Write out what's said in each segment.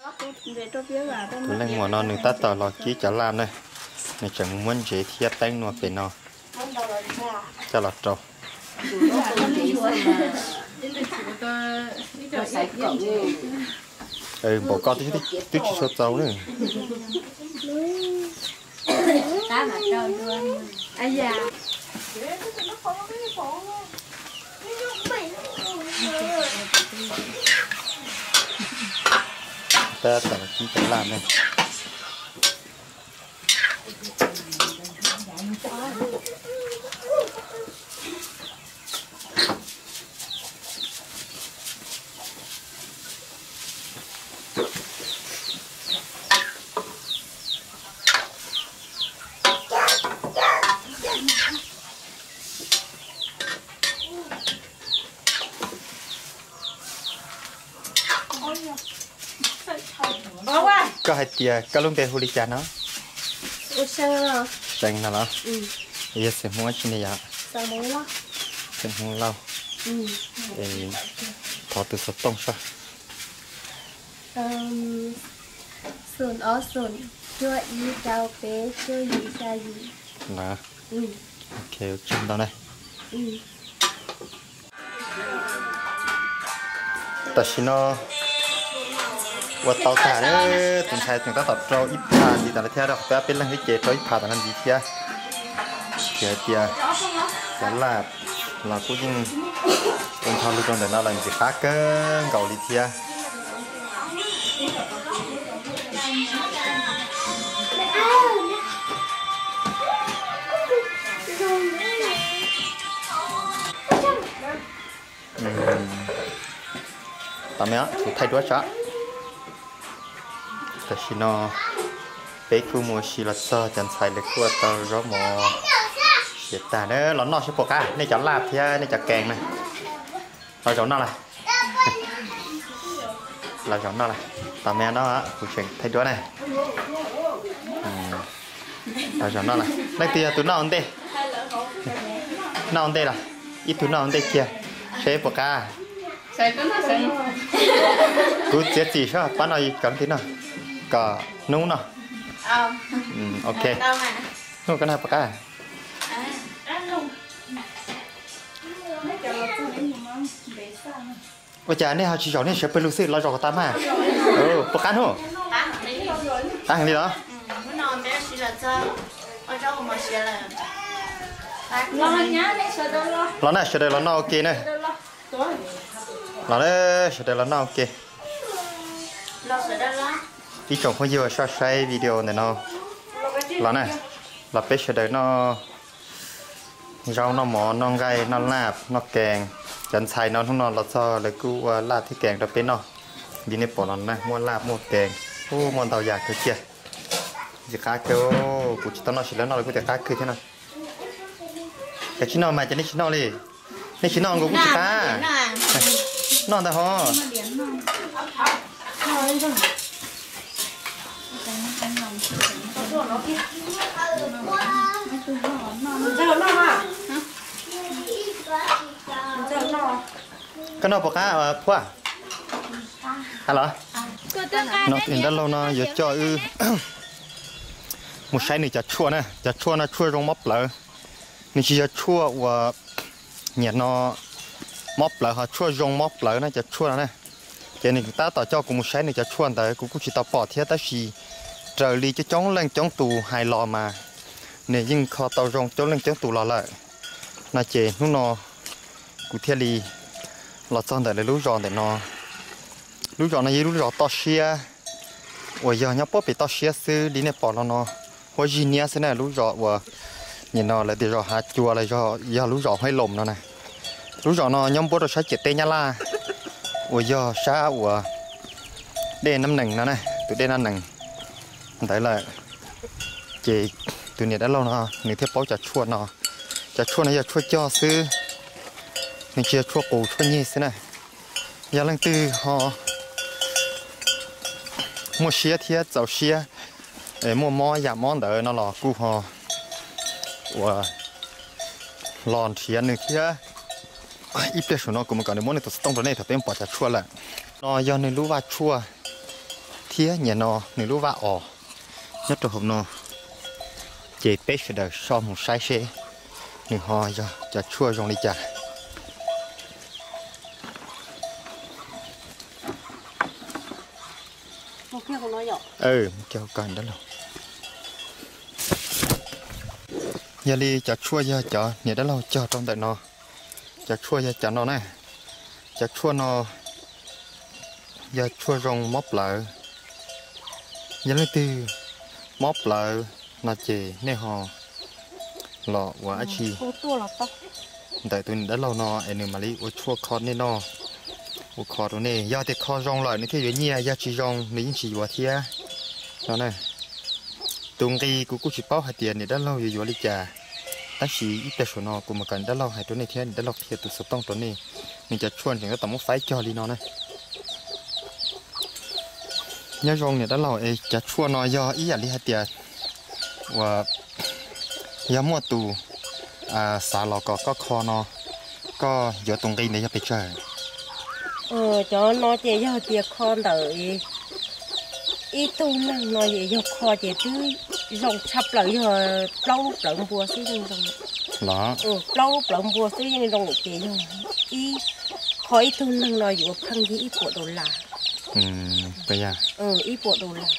Tus leej muam no nws tab tom los kib cov laj na, nws tseem muab ntsev thiab peeb nua pem no coj los rau. Npaum ko twb tsis tshua txaus na. Tab tom kib cov laj na. Koj hais tias koj lub npe hu li cas no? See no los? Yog xeem Hmoob tsi ne yom? Xeem Hmoob Lauj. Thov tus xov tooj soj. Xoom ob xoom, cuaj ib rau peb cuaj yim xya yim. Ok, ua tsaug ntau na. Tam sim no ua tau tag, tus ntxhais tseem tab tom rau ib phav ntxiv tas no thiab, rau peb peb leeg thiab ces rau ib phav tas no ntxiv thiab. Ces hais tias cov laj los kuj yeej ua nrho lug rau ntawm no los ntxim qab kawg nkaus li thiab. Tos me, kuv thaij duab tso. Tam sim no peb kuj mus ua si los txog, cov ntxhais lawv kuj ua tau zaub mov siav tag na, los noj seb puas qab nej cov laj thiab nej cov kees na. Los zaum noj lawm. Los zaum noj lawm. Tos me no kuv tseem thaij duab na. Los zaum noj lawm. Leej twg yog tus noj ua ntej? Noj ua ntej los? Ib tug noj ua ntej kiag seb puas qab. Kuv txiav txim seb pab no cov leej twg noj, kom Hnub noj. Ok. Hnub koj noj puas qab? Ua cas nej ho tsis zaum nej sawv pawg lug xwb, los zaum kom tas mas. Puas qab Hnub? Qab heev li los? Los na, sawv daws los noj ua ke na. Los na, sawv daws los noj ua ke. Ib tsoom phooj ywg uas saib video ntawm no los na, los peb sawv daws noj zaub noj mov noj nqaij noj laj noj kees. Cov ntxhais no hnub no los txog lawv kuj ua laj thiab kees rau peb noj. Li nej pom los na, muaj laj muaj kees, muaj ntau yam kawg kiag. Ntxim qab kawg, kuv tsis tau noj sim lawv noj lawv kuj tias qab kawg thiab no. Kav tsij noj mas, cas nej tsis noj li? Nej tsis noj nkaus kuj tsis qab. Noj ntawd ho. Koj noj puas qab Phuaj? Qab los? No tus niam dab laug no yuav coj wb mus saib nws cov tshuaj na. Cov tshuaj no tshuaj zoo mob plawv. Nws tsis yog tshuaj uas nyiam no mob plawv, ho tshuaj zoo mob plawv na, cov tshuaj no na. Ces nws tab tom coj kuv mus saib nws cov tshuaj ntawd, kuv kuj tsis tau pom thiab, tab sis raws li coob coob leej coob tus hais los mas nws yeej kho tau zoo coob leej coob tus los lawm. No ces hnub no kuv thiaj li los txog ntawm lawv lub zos ntawm no. Lub zos no yog ib lub zos toj siab uas yog nyob puag pem toj siab xwb, li nej pom los no huab zig niab xwb na. Lub zos uas nim no lawv tias zos Hav Cua los yog lub zos Huaib Loos no na. Lub zos no nyob npuab rau sab ciam teb Nyab Laj uas yog sab uas Dej Nab Nees no na, tus Dej Nab Nees ntawd lawm. Ces tus niam dab laug no nws thiaj paub cov tshuaj no. Cov tshuaj no yog tshuaj cog xwb, nws tsis yog tshuaj qus tshuaj nyeg xwb na. Yog leej twg ho muaj siab thiab txaus siab, muaj mob yam mob ntawd no los kuj ho uas los nrhiav nws thiab. Ib pliag saum no kuv mam kom nws muab nws tus xov tooj rau nej thaum peb mus pom cov tshuaj lawm. No yog nws lub vaj tshuaj kiag nyias no nws lub vaj os nyob rau hauv no, ces peb sawv daws so mus saib seb nws ho yog cov tshuaj zoo li cas. Yog li cov tshuaj yog cov niam dab laug cog rau ntawm no, cov tshuaj yog cov no na. Cov tshuaj no yog tshuaj zoo mob plawv. Yog leej twg mob plawv no ces nej ho los ua dab tsi ntawm tus niam dab laug no es nws mam li ua tshuaj kho nej noj, ua kho rau nej. Yog tias kho zoo lawm nws thiaj yuav nyiaj, yog tsis zoo nws yeej tsis yuav thiab no na. Tus nqi kuv kuj tsis paub hais tias niam dab laug yuav yuav li cas, tab sis ib pliag saum no kuv mam kom niam dab laug hais rau nej thiab niam dab laug qhia tus xov tooj rau nej. Nws cov tshuaj tseem tab tom muab faib cog li no na. Nyob zoo niam dab laug es cov tshuaj no yog ib yam li hais tias uas yog muaj tus xav los kom koj kho no, koj yuav tus nqi ntawd yog pes tsawg? Cov no ces yog tias kho ntawm ib tug neeg no es yog kho ces twb zoo tshaj plaws yog plaub lub plawv npua xwb yeej zoo. Los plaub lub plawv npua xwb yeej zoo ces yog ib, kho ib tug neeg no yuav pheej yig ib puas dollar. Ib puas dollar.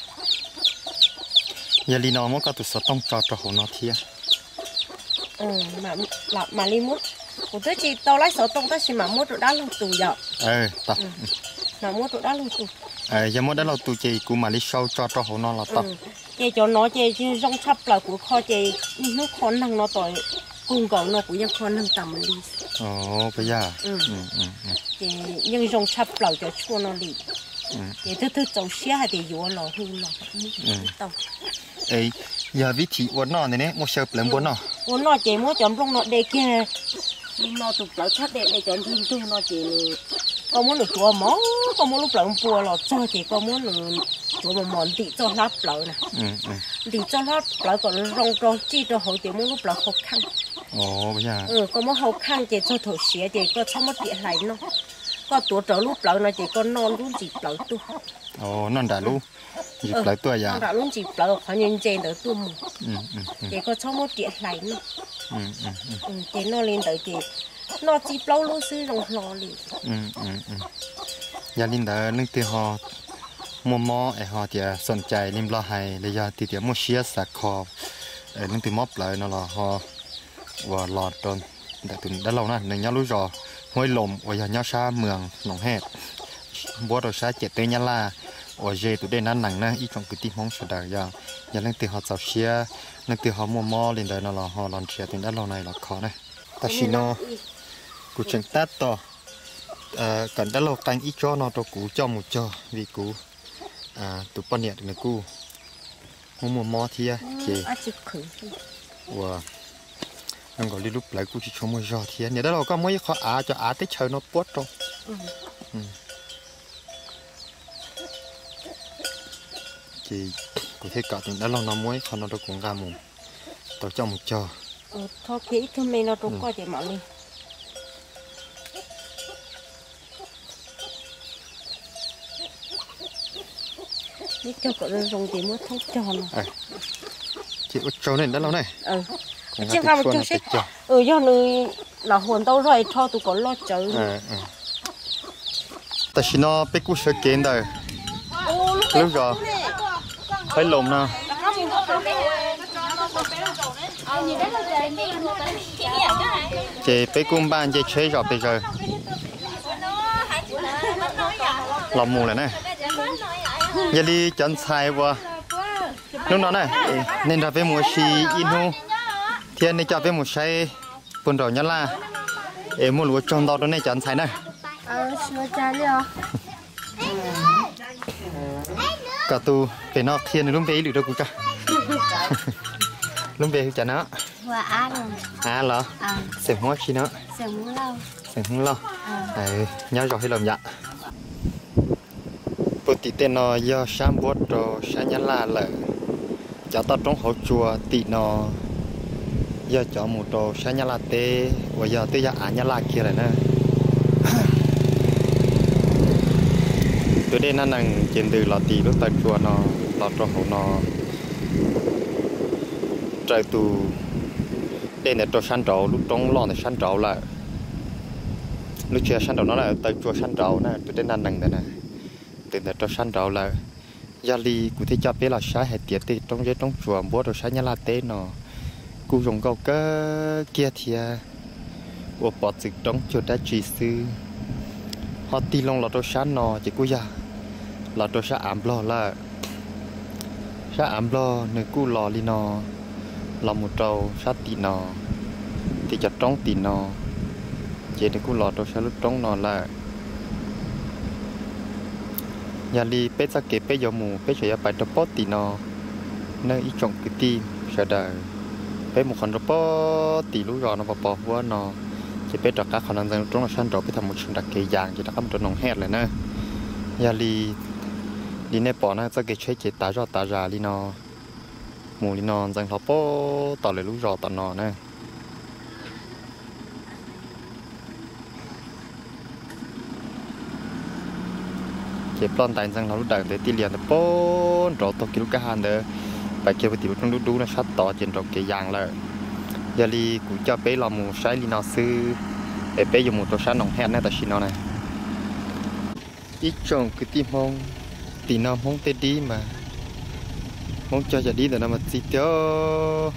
Yog li no muab koj tus xov tooj tso rau hauv no thiab. Mam li muab, kuv twb tsis tau laib xov tooj tab sis mam muab rau dab laug tus yom. Mam muab rau dab laug tus. Yog muab dab laug tus ces kuv mam li sau tso rau hauv no los tau. Ces cov no ces zoo tshaj plaws kuv kho ces niaj hnub kho neeg no tom kug nkaus no kuv yeej kho neeg tas mus li. Ces yeej zoo tshaj plaws cov tshuaj no li. Ces twb twb txaus siab hais tias yuav los hu los tau. Yog vib thim ua noj ntawd ne muaj xyaw plawv npua noj. Ua noj ces muab cov nplooj no de kiag li no tus plawv tshab de de cov ntug ntug no ces koj muab nws tsuav mos, koj muab lub plawv npua los txog ces koj muab nws tsuav mos mos ntim txoj hlab plawv na. Ntim txoj hlab plawv kom zoo rau tsij rau hauv ces muab lub plawv hau kheej. Koj muab hau kheej ces txog thaum siav ces koj txhob muab riam hlais noj. Koj tuav rawv lub plawv no ces koj noj lub ntsis plawv tuaj. Noj nram lub ntsis plawv tuaj yom. Nram lub ntsis plawv qhov ntse ntse ntawd tuaj mus. Ces koj txhob muab riam hlais noj. Ces noj li ntawd ces noj txij plaub lub xwb zoo hlo li. Yog li ntawd leej twg ho muaj mob es ho tias xoom cai li Nplog hais los yog tias muaj siab xav kho leej twg mob plawv no los ho uas los rau ntawm tus dab laug na, nws nyob lub zos Huaib Loos uas yog nyob sab Mws Noom Hej, npuab rau sab ciam teb Nyab Laj uas ze tus dej Nab Nees na ib tsoom kwv tij Hmoob sawv daws. Yog, yog leej twg ho txaus siab, leej twg ho muaj mob li ntawd no los ho los nrhiav tus dab laug no los kho na. Tam sim no kuv tseem tab tom kom dab laug qee ib tsob no rau kuv coj mus cog vim kuv tus poj niam nws kuj muaj muaj mob thiab ces uas zoo nkaus li lub plawv kuj tsis tshua muaj zog thiab. Niam dab laug koj muab ib qho av, cov av teb chaws no puab rau. Ces kuv thiaj kom tus dab laug no muab ib qho no rau kuv nqa mus tau coj mus cog. Tho kiag ib tug me no rau koj ces mam li muab cog kom zoo zoo ces muab thoob cog no. Ces ua tsaug ne dab laug ne. Kuv nqa tus tshuaj no pes cog. Yog nws lam huam ntau zog es rho tus kom loj tsawv. Tam sim no peb kuj sawv kev ntawm lub zos Huaib Loos no. Ces peb kuj npaj nce tsheb zom pes zaws los mus lawm na. Yog li cov ntxhais uas hnub no na, nej nrog peb mus ua si ib hnub thiab nej coj peb mus saib puag nraum Nyab Laj es muaj lus ua tsaug ntau rau nej cov ntxhais na. Kom tus pem no qhia nws lub npe ib lwm rau kuv tso. Lub npe hu cas no? Av los? Xeem Hmoob tsi no? Xeem Hmoob Lauj. Nyob zoo hais lom yam. Puag tim tej no yog sab npuab rau sab Nyab Laj lawm. Cov toj roob hauv tsua tim no yog cov mus rau sab Nyab Laj teb uas yog twb yog av Nyab Laj kiag lawm na. Tus dej Nab Nees ces ntws los tim lub taw tsua no, los rau hauv no, raws tus dej ntawd rau sab nraud, lub roob loj ntawd sab nraud lawm. Lub tsev sab nraud no lawm, taw tsua sab nraud na, tus dej Nab Nees ntawd na, ntws ntawd rau sab nraud lawm. Yog li kuv thiaj coj peb los saib hais tias tej roob zeb roob tsuas npuab rau sab Nyab Laj teb no kuj zoo nkauj kawg kiag thiab, ua pov txwm roob cuag dab tsi xwb. Ho tig loo los rau sab no ces kuj yog los rau sab av Nplog lawm. Sab av Nplog nws kuj los li no, los mus rau sab tim no, tim cov roob tim no, ces nws kuj los rau sab lub roob no lawm. Yog li peb txoj kev peb yuav mus peb tseem yuav pais rau pob tim no, nej ib tsoom kwv tij sawv daws. Peb mus qhov nraud pob tim lub zos no pos pos huab no, ces peb rov qab qhov no ntxeev lub roob no sab nraud peb tau mus tshwm nram kev yas ces rov qab mus rau Noom Hej lawm na. Yog li, li nej pom na txoj kev tsheb ces tav zoj tav zas li no, mus li no ntxeev hlo pob tom lawv lub zos tom no na. Ces ploj ntais ntxeev hlo lub dawm ntawd tij lias ntawd pob nraud taug kev lub kab ha ntawd, pais kiag puag tim lub roob dub dub no sab tod ces nraud kev yas lawm. Yog li kuv coj peb los mus saib li no xwb, es peb yuav mus rau sab Noom Hej na tam sim no na. Ib tsoom kwv tij Hmoob, tim no Hmoob tej dib mas, Hmoob cog cov dib ntawm no mas txi tiag.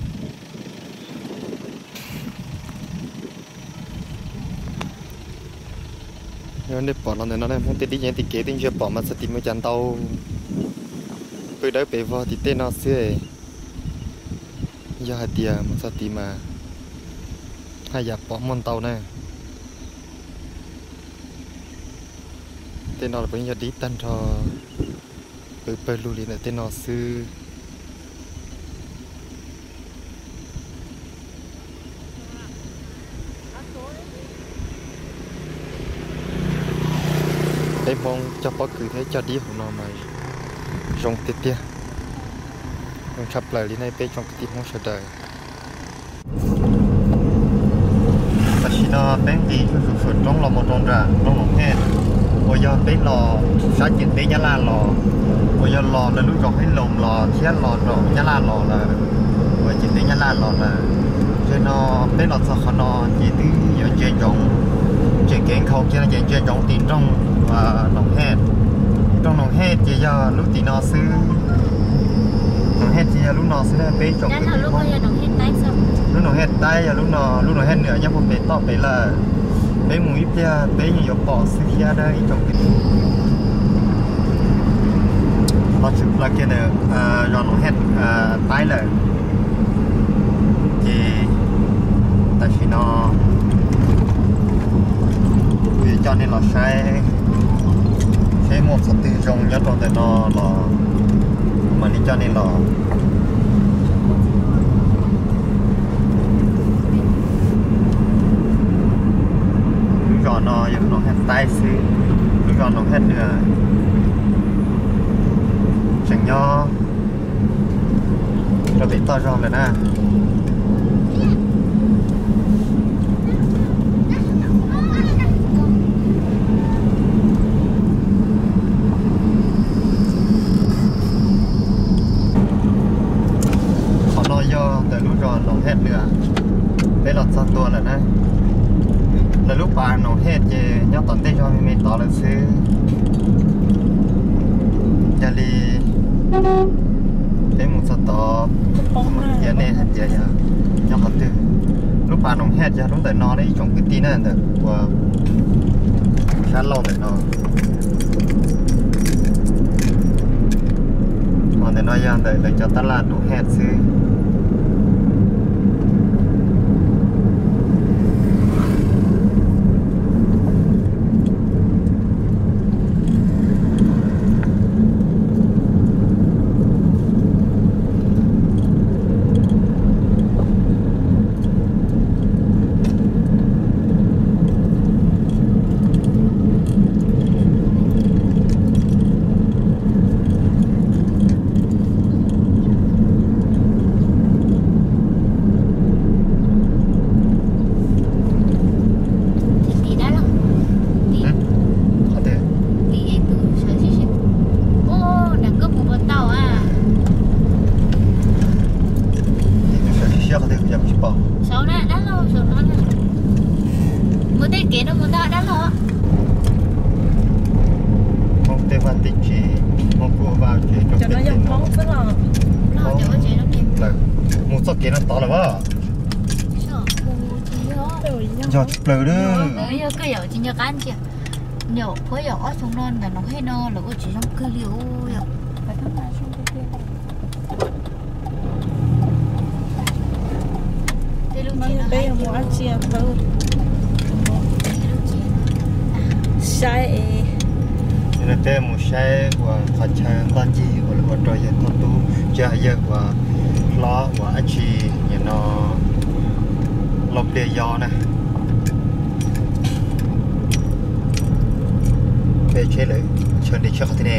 Yog nej pom los ntawm no Hmoob tej dib ces tim kev tej ntsia pom mas txog tim mus cas ntau, pw dawb pes vog tim tej no xwb. Yog hais tias mus txog tid mas haj yam pom muaj ntau na. Tej no los puav leej yog dib tag nrho, pw pawg lug li ntawm tej no xwb. Peb Hmoob cog pob kws thiab cog dib hauv no mas zoo tiag tiag, zoo tshaj plaws li nej peb tsoom kwv tij Hmoob sawv daws. Tam sim no peb nqis tsuj tsuas roob los mus rau nram roob Noom Hej, uas yog peb los sab ciam teb Nyab Laj los, uas yog los lawv lub zos Hab Loos los thiab los rau Nyab Laj los lawm, uas ciam teb Nyab Laj los lawm. Tam sim no peb los txog qhov no ces twb yuav ntsia ntsoov, tseem kev nkhaus kiag no ces ntsia ntsoov tim nroog Noom Hej. Nroog Noom Hej ces yog lub tim no xwb. Noom Hej ces yog lub no xwb na peb tsoom kwv tij Hmoob. Lub Noom Hej Taib yog lub no, lub Noom Hej Nwam nyob puag pem toj pem lawm. Peb mus ib pliag peb yeej yuav pom xwb thiab na ib tsoom kwv tij. Los tshwm plaws kiag ntawm zos Noom Hej Taib lawm. Ces tam sim no kuv yuav coj nej los saib, saib muaj qhov twg zoo nyob rau ntawm no los mam li coj nej los. Lub zos no yog Noom Hej Taib xwb, lub zos Noom Hej Nwam tseem nyob rau pem toj zog lawm na. Qhov no yog ntawm lub zos Noom Hej Nwam, peb los txog ntua lawm na. Lawv lub pas Noom Hej ces nyob tom ntej zog me me tod lawm xwb. Yog li peb mus txog tod, qhia nej hais tias yog nyob qhov twg. Lub pas Noom Hej yog lub ntawm no ne ib tsoom kwv tij na, ntawm uas sab laug ntawm no. Ho ntawm no yog ntawm lawv cov tab laj Noom Hej xwb. kev no mus ntag dab los. Hmoob tej vaj tej tsev, Hmoob kuj ua vaj tsev rau peb tej no. Mus txoj kev no tod lawm as. Yog tsis plaws li. Yog koj yam tsis nco qab ntsia, nyuam qhuav yog ob xyoo no ntawm Noom Hej no lawv ua tsev zoo kawg li os. Peb yuav mus dab tsi, saib es, peb mus saib uas qhov chaw ntoj ncig uas lawv ua rau yawg Thoj Tub, tsis hais yawg uas hlob uas dab tsi, nim no Lauj Npliaj Yob na. Peb tsheb lawm, chaw nres tsheb qhov twg ne?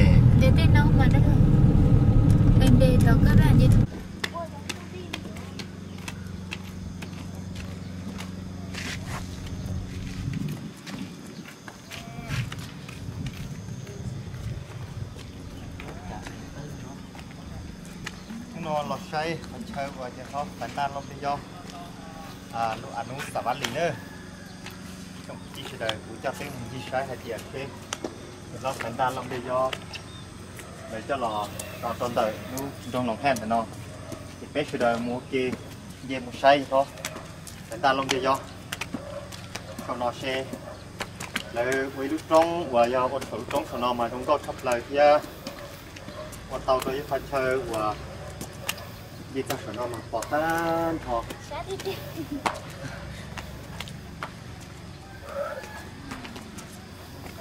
Hnub no los saib qhov chaw uas yawg hlob Faiv Ntaj Lauj Npliaj Yob lub a nub Xav Vaj Lis na. Tsoom kwv tij sawv daws, kuv coj peb mus ncig saib hais tias peb yawg hlob Faiv Ntaj Lauj Npliaj Yob lawv coj los tso rau ntawm lub nroog Noom Hej ntawm no. Ces peb sawv daws mus ua ke nce mus saib yawg hlob Faiv Ntaj Lauj Npliaj Yob saum no seb lawv ua ib lub roob uas yog ua saum lub roob saum no mas zoo nkauj tshaj plaws thiab. Ua tau rau ib qhov chaw uas nce txog saum no mas pom tag nrho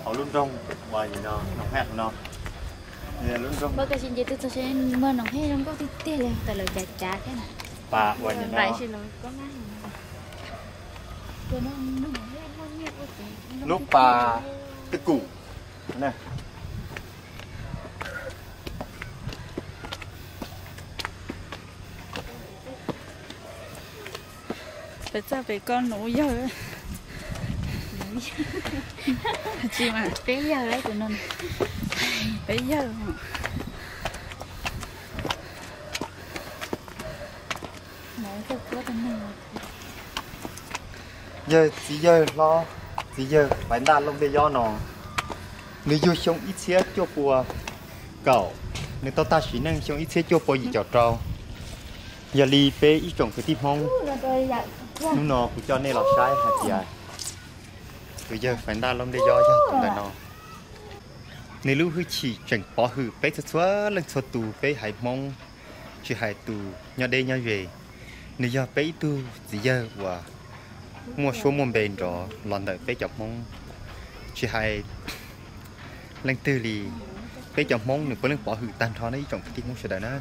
hauv lub nroog uas Noom Hej no. Lub nroog, muaj Noom Hej zoo nkauj tiag tiag li, tas lawv cav cav thiab na. Pas uas nim no, lub pas twj kum na. Peb txog pem koj nuv yawg. Tsis mas peb yawg, peb yawg. Yawg txiv yawg hlob, txiv yawg Faiv Ntaj Lauj Npliaj Yob no, nws yug xyoo ib txhiab cuaj pua kaum, nws tau tag sim neej xyoo ib txhiab cuaj pua yim caum rau. Yog li peb ib tsoom kwv tij Hmoob, hnub no kuv coj nej los saib hais tias tus yawg Faiv Ntaj Lauj Npliaj Yob yog tus ntawm no. Nws lub hwj chim tseem pov hwm peb txhua txhua leej txhua tus peb haiv Hmoob, tsis hais tus nyob deb nyob ze. Nws yog peb ib tug txiv yawg uas muaj suab muaj npe nrov los ntawm peb cov Hmoob, tsis hais leej twg li. Peb cov Hmoob nws puav leej pov hwm tag nrho na ib tsoom kwv tij Hmoob sawv daws na.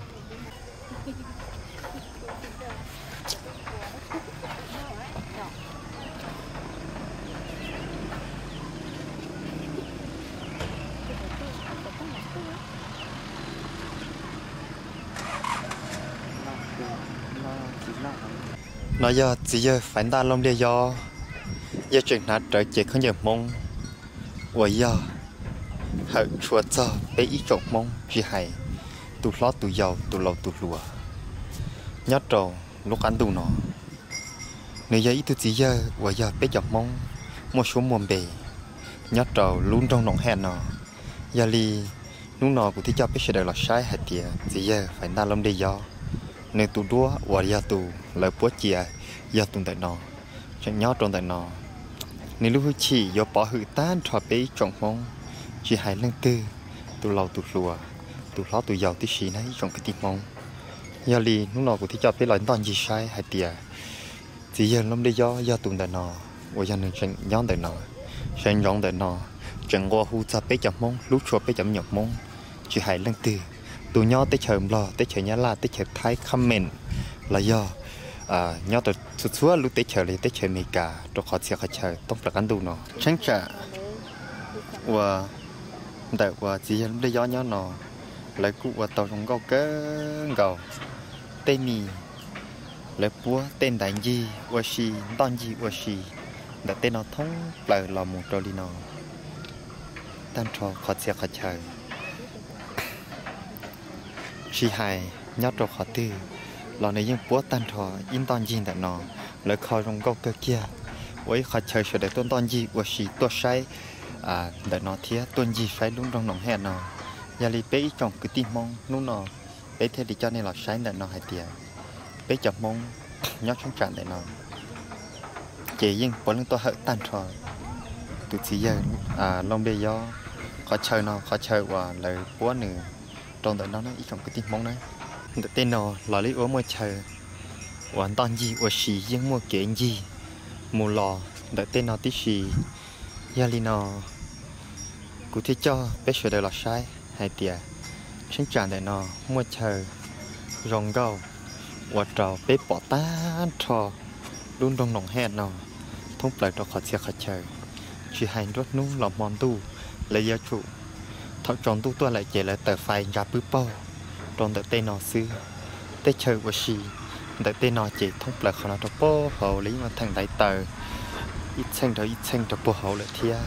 No yog txiv yawg Faiv Ntaj Lauj Npliaj Yob, yawg tseem hnav rawv cev khaub ncaws Hmoob uas yog hawm tshua txog peb ib tsoom Hmoob tsis hais tus hlob tus yau tus laus tus hluas nyob rau lub qab ntuj no. Nws yog ib tug txiv yawg uas yog peb cov Hmoob muaj suab muaj npe nyob rau lub nroog Noom Hej no. Yog li hnub no kuv thiaj coj peb sawv daws los saib hais tias txiv yawg Faiv Ntaj Lauj Npliaj Yob, nws tus duab uas yog tus lawv puab cia yog tus ntawm no, tseem nyob rau ntawm no. Nws lub hwj chim yuav pov hwm tag nrho peb ib tsoom Hmoob, tsis hais leej twg, tus laus tus hluas, tus hlob tus yau tib si na ib tsoom kwv tij Hmoob. Yog li hnub no kuv thiaj coj peb los ntoj ncig saib hais tias txiv yawg Lauj Npliaj Yob yog tus ntawm no, uas yog nws tseem nyob ntawm no, sawv ntsoov ntawm no, tseem nqua hu txog peb cov Hmoob, hlub tshua peb cov me nyuam Hmoob, tsis hais leej twg, tus nyob teb chaws Nplog, teb chaws Nyab Laj, teb chaws Thaib comment, los yog nyob rau txhua txhua lub teb chaws los yog teb chaws Amelikas rau qhov txhia qhov chaw thoob plaws qab ntuj no. Cheeb tsam uas ntawm uas txiv yawg Lauj Npliaj Yob nyob no, lawv kuj ua tau zoo nkauj kawg nkaus. Tej mis lawv puab tej ntaiv ncig ua si, ntoj ncig ua si ntawm tej no thoob plaws los mus rau li no tag nrho qhov txhia qhov chaw. Tsis hais nyob rau qhov twg los nws yeej puab tag nrho ib ntoj ncig ntawm no, lawv kho zoo nkauj kawg kiag. ua ib qhov chaw sawv daws tuaj ntoj ncig ua si tuaj saib ntawm no thiab tuaj ncig saib lub nroog Noom Hej no. Yog li peb ib tsoom kwv tij Hmoob hnub no peb thiaj li coj nej los saib ntawm no hais tias peb cov Hmoob nyob cheeb tsam ntawm no ces yeej puav leej tuaj hawm tag nrho tus txiv yawg Looj Npliaj Yob. Qhov chaw no qhov chaw uas lawv puab nws rau ntawm no na ib tsoom kwv tij Hmoob na. Ntawm tej no los li ua muaj chaw uas ntoj ncig ua si yeej muaj kev ncig mus los ntawm tej no tib si. Yog li no kuv thiaj coj peb sawv daws los saib hais tias cheeb tsam ntawm no muaj chaw zoo nkauj ua rau peb pom tag nrho lub nroog Noom Hej no thoob plaws rau qhov txhia qhov chaw. Tsis hais nruab hnub los hmo ntuj, lawv yuav tsum thaum tsaus ntuj tuaj lawm ces lawv tawm fais ntsa pwb paug rau ntawm tej no xwb. Tej chaw ua si ntawm tej no ces thoob plaws qhov no rau puag hauv, lawv yeej ua theem ntaiv taws ib txheej rau ib txheej rau puag hauv lawm thiab.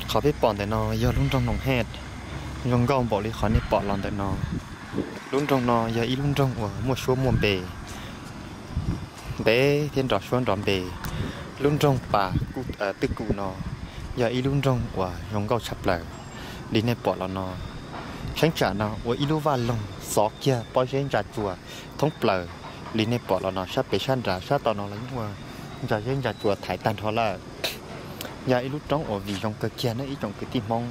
Qhov peb pom ntawm no yog lub nroog Noom Hej, zoo nkauj npaum li qhov nej pom los ntawm no. Lub nroog no yog ib lub nroog uas muaj suab muaj npe ntev thiab nrov suab nrov npe. Lub nroog Pas Twj Kum no yog ib lub nroog uas zoo nkauj tshaj plaws li nej pom los no. Cheeb tsam no ua ib lub vaj loog xov kiag pob zeb ntsa tsuas thoob plaws li nej pom los no. Sab pem sab nrad sab tom no los yeej ua ntsa zeb ntsa tsuas thaiv tag nrho lawm. Yog ib lub roob uas vim zoo kawg kiag na ib tsoom kwv tij Hmoob.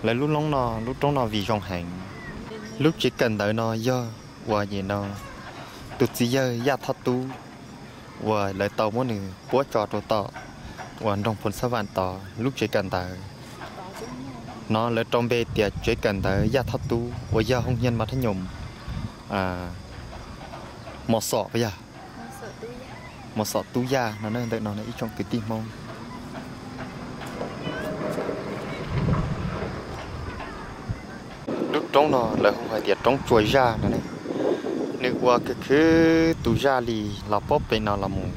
Lawv lub loob no, lub roob no vim zoo heev. Lub tsev kawm ntawv no yog uas nim no tus txiv yawg Yaj Thoj Tub uas lawv tau muab nws puab tso rau tom uas nroog Phoos Xab Vam tod. Lub tsev kawm ntawv no lawv rau npe tias tsev kawm ntawv Yaj Thoj Tub uas yog hoo hian mas thab nyoos mos xom yog mos xom tub yaj no ntawm no ib tsoom kwv tij Hmoob. Lub roob no lawv hu hais tias roob tsua zaj no. Nws ua khwv khwv tus zaj li los pob pem no los mus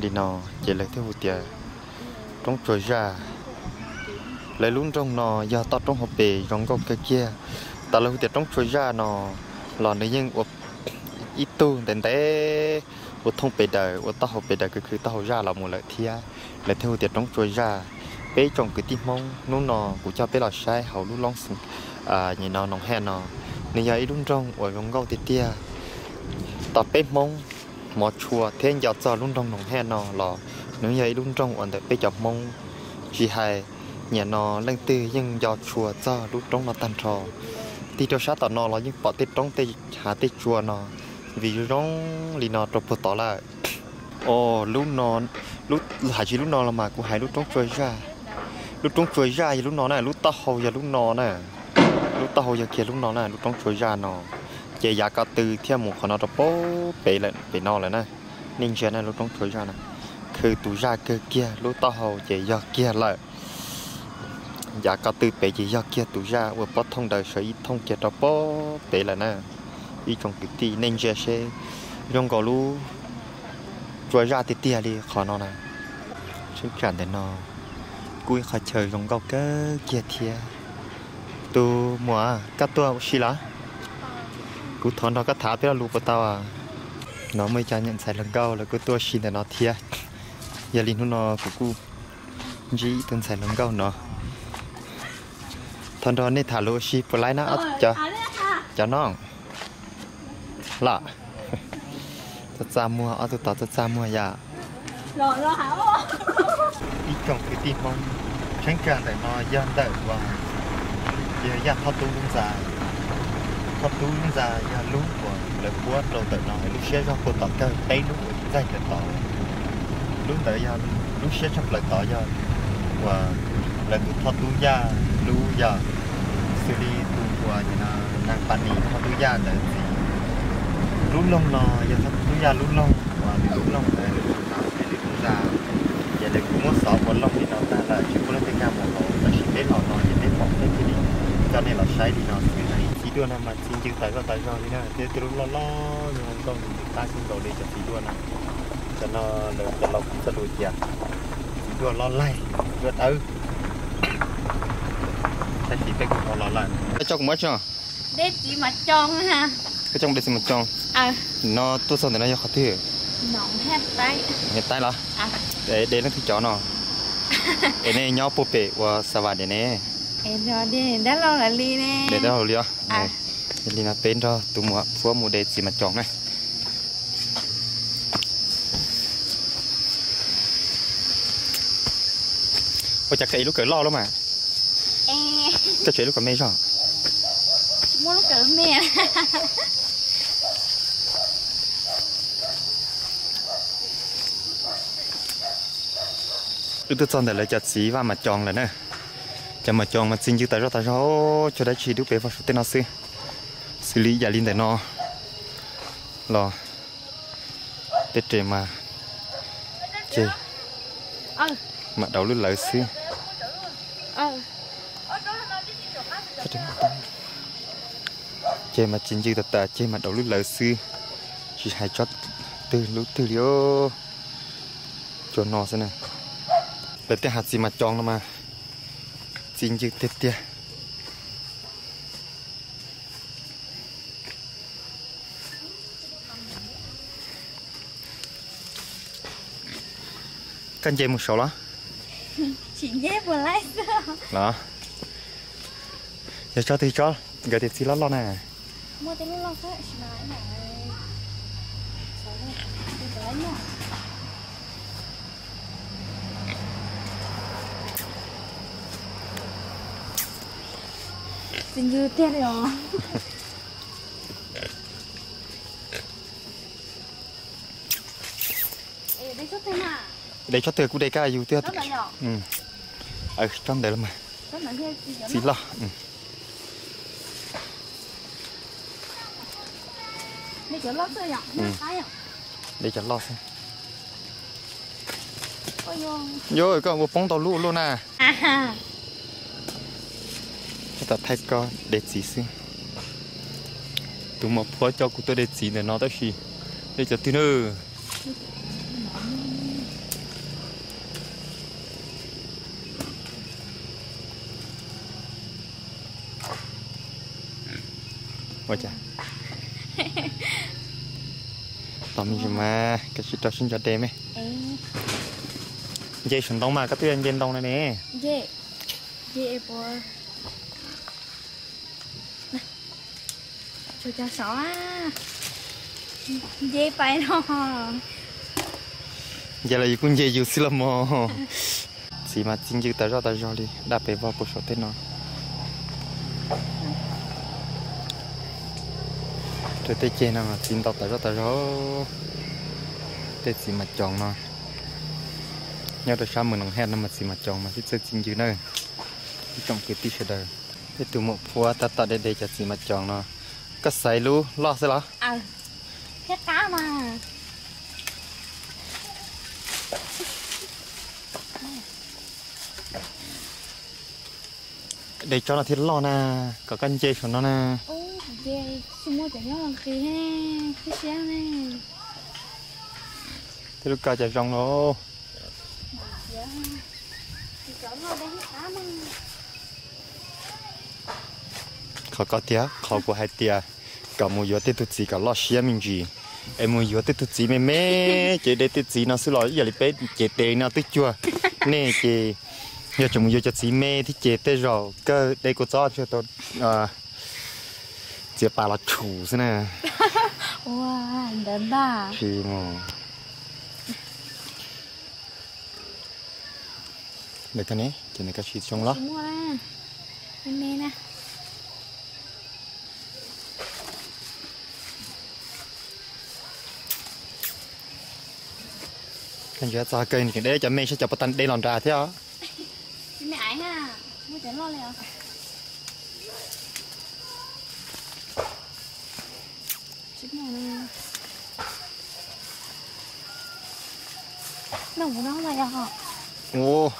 li no, ces lawv thiaj hu tias roob tsua zaj. Lawv lub nroog no yog toj roob hauv pes zoo nkauj kawg kiag. Tam lawv hu tias roob tsua zaj no los nws yeej ua ib tug ntev ntev ua thooj pes daws, ua taub hau pes daws khwv khwv taub hau zaj los mus lawm thiab. Lawv thiaj hu tias roob tsua zaj. Peb tsoom kwv tij Hmoob, hnub no kuv coj peb los saib hauv lub loob nim no Noom Hej no, nws yog ib lub nroog uas zoo nkauj tiag tiag. Tos peb Hmoob hmov tshua thiab nco txog lub nroog Noom Hej no los nws yog ib lub nroog uas ntawm peb cov Hmoob. Tsis hais nim no leej twg yeej nco tshua txog lub roob no tag nrho. Tig rau sab tom no los yeej pom tej roob tej hav tej tsua no vim zoo li no rau puag tod lawm. Os, lub no, hais tsis lub no los mas kuv hais lub roob tsua zaj. Lub roob tsua zaj yog lub no na, lub taub hau yog lub no na. Lub taub hau yog kiag lub no na, lub roob tsua zaj no. Ces yav ko tw thiaj mus qhov no rau puag pem lawm, pem no lawm na. Nej ntsia na, lub roob tsua zaj na, khwv tus zaj kawg kiag, lub taub hau ces yog kiag lawm. Yav ko tw pem ces yog kiag tus zaj uas pob thooj daws sawv ib thooj kiag rau puag pem lawm na. Ib tsoom kwv tij nej ntsia seb, zoo nkaus lub tsua zaj tiag tiag li qhov no na. Cheeb tsam ntawm no kuj ib qhov chaw zoo nkauj kawg kiag thiab. Tus muam, koj tuaj ua si los? Kuv thov nrog koj tham peb lo lus puas tau? No muaj ib co niam ntxhais hluas nkauj lawv kuj tuaj ua si ntawm no thiab. Yog li hnub no kuv kuj ntsib ib tug ntxhais hluas nkauj no. Thov nrog nej tham lus ua si puas laib na cov no? Los, txaj txaj muag, ob tug tod txaj txaj muag yom. Ib tsoom kwv tij Hmoob, cheeb tsam ntawm no yog ntawm uas yog Yaj Thoj Tub lub ntxa. Thoj Tub lub ntxa yog lub uas lawv puab rau ntawm no lub siab zog puag tom kawg peb lub uas txaij ntawm tod. Lub ntawd yog lub siab tshaj plaws tod yog uas lawv tus Thoj Tub Yaj lub yog xws li tus uas Nag Pas Nis Thoj Tub Yaj ntawd txiv. Lub loog no yog Thoj Tub Yaj lub loog uas nws lub loog ntawd lub ntxa, ces lawv kuj muab xov ua loog li no tag lawm tsis pub leej twg nkag mus hauv, tab sis peb los no ces peb pom peb thiaj li coj nej los saib li no xwb na. Txiv duaj no mas txiv ncw tas zoj tas zog li na, thiab tej lub loj loj zoo nkauj ntws qab kawg nkaus li cov txiv duaj na. Cov no lawv cov laus kuj txoj lus tias txiv duaj loj laig, duaj dawb. Tab sis peb kuj tau los lawm. Koj coj kuv muab tso. Koj coj kuv de txiv mos coo. No tuaj txog ntawm no yog qhov twg? Nov Taib los? De leej twg cov no? Es nej nyob puag pem ua xa vas diam ne? De dab laug li os. Yog li no peb nrog tus muam Phuab mus de txiv mas coos na. Ua cas koj ib lub kawm loj lub mas? Koj tseem ib lub kawm me zog. Wb twb txog ntawm lawv cov txiv vaj mas coos lawm na. Cov mas coos mas txi ncw tas zoj tas zog, cog dab tsi dub pes vog saum tej no xwb. Xws li yam li ntawm no los tej res mas ceg mam daus lub lawv xwb. Ceg mas txi ncw tas tas, ceg mas daus lub lawv xwb, tsis hais tsob twg lub twg li os. Cua no xwb na. Lawv tej hav txiv mas coos no mas txi ncw tiag tiag. Koj nce mus saud los? Los? Yog tsob twg tsob nkawd tias txiv loj loj na. Txi ncw tiag li os. De tsob twg kuj de kaj yus twb. Tsob ntawd los mas txiv loj. De cov loj xwb. Yog koj ua poob ntau lub ua luaj na. Tab tom thaij koj de txiv xwb. Tus muam Phuab coj kuv tuaj de txiv ntawm no tab sis de cov twg na. Ua cas? Tos me ntsis mas koj sim rau sib ntso de me. Nce saum ntoo mas koj twb nce ntoo na ne. Nce los yus kuj nce yus xwb los mog. Txiv mas txi ncw tas zoj tas zog li, daj pes vog puag saum tej no. Rau tej ceg no mas txiv ntau tas zoj tas zog. Tej txiv mas coos no nyob rau sab Mes Noos Haj no mas txiv mas coos mas sib txawj txi ncw na. Ib tsoom kwv tij sawv daws, tej tus muam Phuab tab tom de de cov txiv mas coos no. Koj xaiv lub loj xwb los? De tsob no thiaj loj na, kom koj nce saum no na. Tej lub koj cas zoo lauj. Qhov ko tiag, qhov kuv hais tias kom mus yuav tej tug txiv kom loj siab me ntsis, es mus yuav tej tug txiv me me, ces de tej txiv no xwb los ib yam li peb cev tes no twb cuag nej ces yog tseem mus yuav cov txiv me thiab ces tej zaum kawg de kua txob tsuag tau txiav pas los tshum xwb na. Ntawd ntag. Tsis mus. Ntawm koj ne, ces ntawm koj tsis zoo los? Koj ntsia txog kawg tseem de cov me saib cov puas tag de los nrad thiab os. Ua,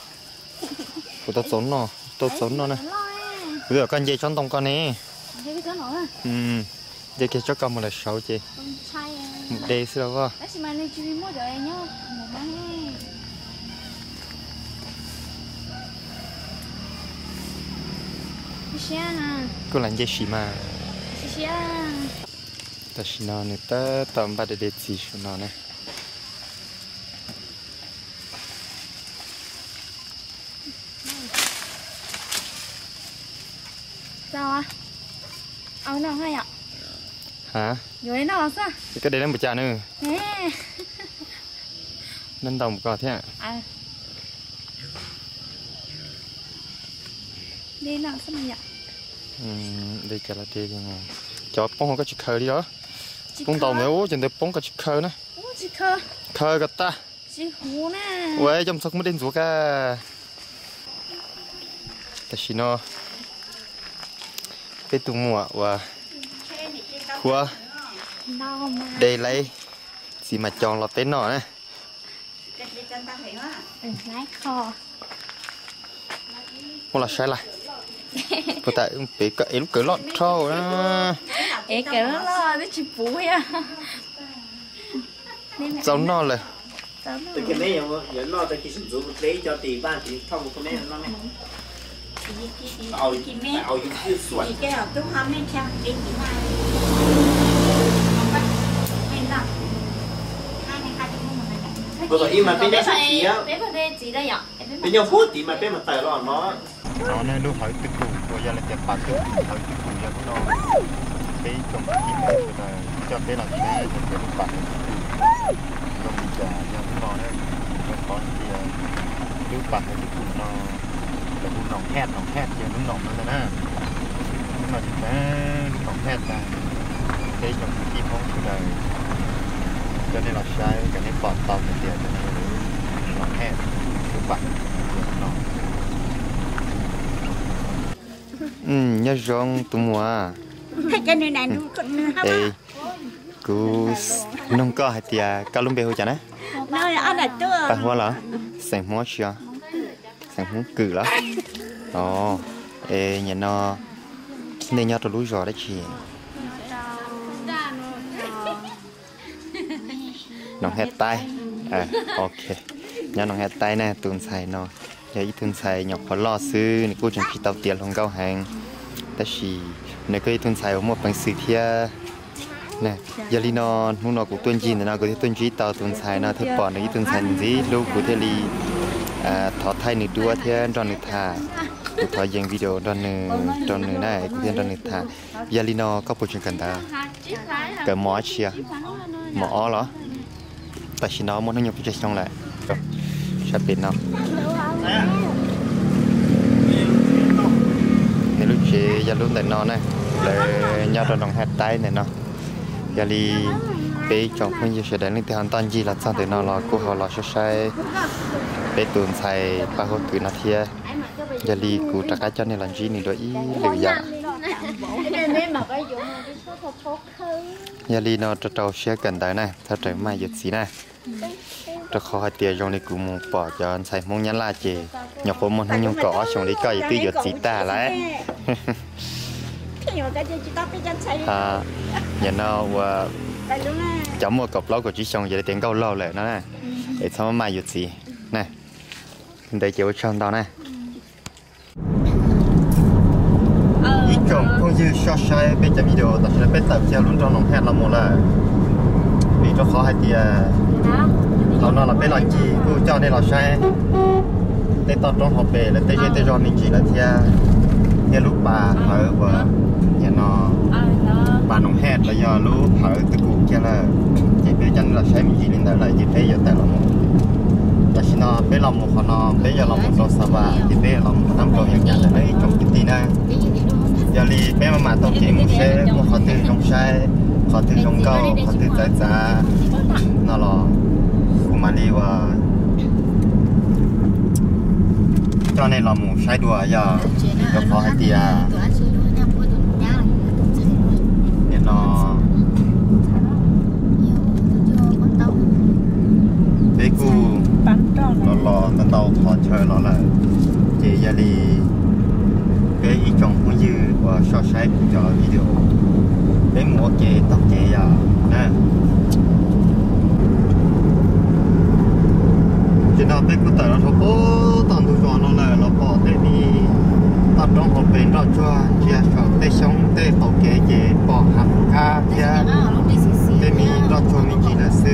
kuv tau txaus noj, tau txaus noj na. Kuv twb kom koj nce tsob ntoo ko ne. Nce kiag tsob ko mus lawm saud ces mus de xwb los as. Kuj lam nce sim mas. Tam sim no nws tab tom npaj de de txiv saum no ne. Ha, koj de neb npaum cas nws? Neb ntau mus koj thiab. De cas los de, cov poob hauv koj tsis khaws li los? Poob ntau ntawd, cov ntawd poob koj tsis khaws na. Khaws kom tag. Ua coj mus txog kuv muab dej ntxuav ka. Tam sim no peb tus muam uas huab de laib txiv mas cov los peb noj na. Muab los saib lawm. Puas tas pem koj ev lub kawm loj dhau na. Txaus noj lawm. Peb nyob huv tid mas peb mus tawm los no. No ne lub hawv twj kum uas yog lawv tias pas twj kum, hawv twj kum yog hnub no peb tsoom kwv tij sawv daws coj peb los saib lawv tias lub pas hawv twj kum zoo li cas yog hnub no na. Rau qhov tias lub pas hawv twj kum no lawv hu Noom Hej, Noom Hej ces lub noom no ntag na. Hnub no ces lub Noom Hej ntag. Peb tsoom kwv tij Hmoob sawv daws coj nej los saib kom nej pom tau hais tias cov no yog lub Noom Hej, lub pas hawv twj kum no. Nyob zoo tus muam. Es kuv nug koj hais tias koj lub npe hu cas na? Paj Huab los? Xeem Hmoob tsi os? Xeem Hmoob Kwm los? Os, es nim no nej nyob rau lub zos dab tsi? Noom Hej Taib. Ok, nyob Noom Hej Taib na. Tus ntxhais no yog ib tug ntxhais nyuam qhuav loj xwb, nws kuj tseem tsis tau tiav hluas nkauj heev, tab sis nws kuj ib tug ntxhais uas muaj peev xwm thiab. Yog li no, hnub no kuv tuaj ncig ntawm no kuv thiaj tuaj ntsib tau tus ntxhais no thiab pom nws ib tug ntxhais ntxim hlub, kuv thiaj li thov thaij nws duab thiab nrog nws tham. Kuv thov yees video nrog nws, rau nws na, kuv thiaj nrog nws tham. Yog li no koj puas tseem kawm ntawv? Kawm mos dab tsi? Mos ob los? Tam sim no muaj hnub nyoog pes tsawg xyoo lawm? Saib pem no. Nws lub tsev yog lub ntawm no na, lawv nyob rau Noom Hej Taib ntawm no. Yog li peb ib tsoom phooj ywg sawv daws leej twg ho ntoj ncig los txog ntawm no los kuj ho los saib saib peb tus ntxhais Paj Huab Kwm no thiab. Yog li kuv rov qab coj nej los ntsib nws dua ib lwm yom. Yog li no rau rau siab kawm ntawv na, txhob rawm maj yuav txiv na. Rau qhov hais tias zoo li kuv mus pom cov ntxhais Hmoob Nyab Laj ces nyuam qhuav muaj hnub nyoog kaum ob xyoos li koj es twb yuav txiv tag lawm. Nim no ua cov muaj kaum plaub kaum tsib xyoo ces lawv tias nkauj laug lawm no na, es txhob maj yuav txiv na. Li ntawd ces ua tsaug ntau na. Ib tsoom phooj ywg soj saib peb cov video, tam sim no peb tawm kiag lub nroog Noom Hej los mus lawm, vim rau qhov hais tias thaum no los peb los ncig kuj coj nej los saib tej toj roob hauv pes lawv tej zej tej zog me ntsis lawm thiab, thiab lub pas hawv uas nim no pas Noom Hej los yog lub hawv twb kum kiag lawm, ces peb coj nej los saib me ntsis li ntawd lawm ces peb yuav tawm los mus. Tam sim no peb los mus qhov no, peb yuav los mus rau Xa Vas ces peb yuav los mus qhov Nab Nkaus Yas Nyas ntawm no ib tsoom kwv tij na. Yog li peb mam mam taug kev mus seb muaj qhov twg zoo saib, qhov twg zoo nkauj, qhov twg txawv txav no los kuv mam li ua coj nej los mus saib dua yog, rau qhov hais tias nim no peb kuj los los tau ntau qhov chaw los lawm, ces yog li peb ib tsoom phooj ywg uas soj saib kuv cov video, peb mus ua ke taug kev yom na. Ces no peb kuj tawm los rau pem tom ntug zos no lawm, los pom tej me Toj roob hauv pes nroj tsuag ntsia saum tej xyoob tej qaum kev ces pom hav khab thiab tej me nroj tsuag me ntsis lawm xwb.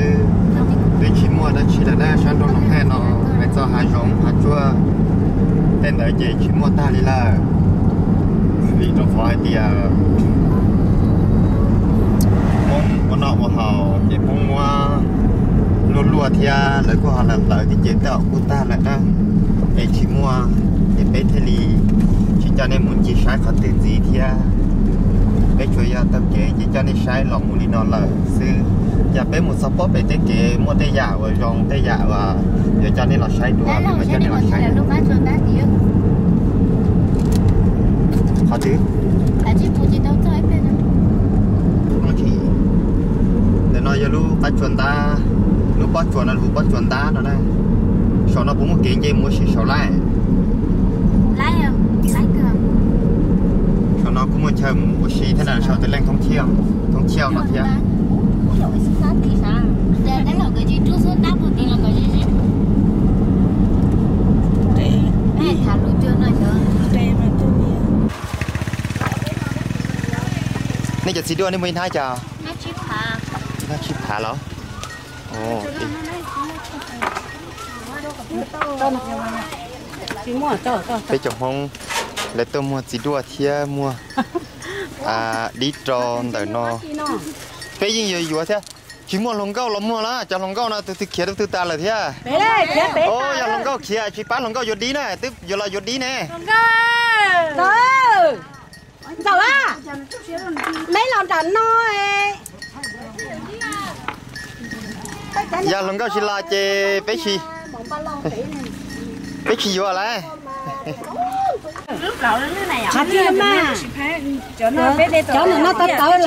Twb tsis muaj dab tsi lawm na, sab nraud no hais no, hais txog hav zoov hav tsuag tej ntawd ces tsis muaj tag li lawm. Vim rau qhov hais tias Hmoob ua noj ua haus ces Hmoob muab luaj luaj thiab lawv kuj ho lawv lawv thiab ces tej zaum kuj tag lawm na. Es tsis muaj ces peb thiaj li tsis coj nej mus ncig saib qhov twg ntxiv thiab. Peb tsuas yog taug kev ces coj nej saib los mus li no lawm xwb. Yog peb mus txog pob pem tej kev muaj tej yam uas zoo tej yam uas yuav coj nej los saib dua, peb mam coj nej los saib. Qhov twg? Ntawm no yog lub qab tsuas ntab, lub pob tsuas no hu pob tsuas ntab no na. Saum no puas muaj kev nce mus ua si saud lawm? Saum no kuj muaj chaw mus ua si thiab na, saum tus leej thoob chaw no thiab. Nej cov txiv duaj nej muaj ib hnab cas? Ib hnab tsib phav los? Peb cov Hmoob lawv tuaj muag txiv duaj thiab muag dib rau ntawm no. Peb yeej yuav yuav thiab. Tsis muaj hluas nkauj los muag na, cov hluas nkauj no tus twg khiav tus twg tas lawm thiab. Yog hluas nkauj khiav tsis pab hluas nkauj yuav dib na, twb yuav los yuav dib ne. Ntxawm, me los nram no. Yog hluas nkauj tsis los ces peb tsis, peb tsis yuav lawm.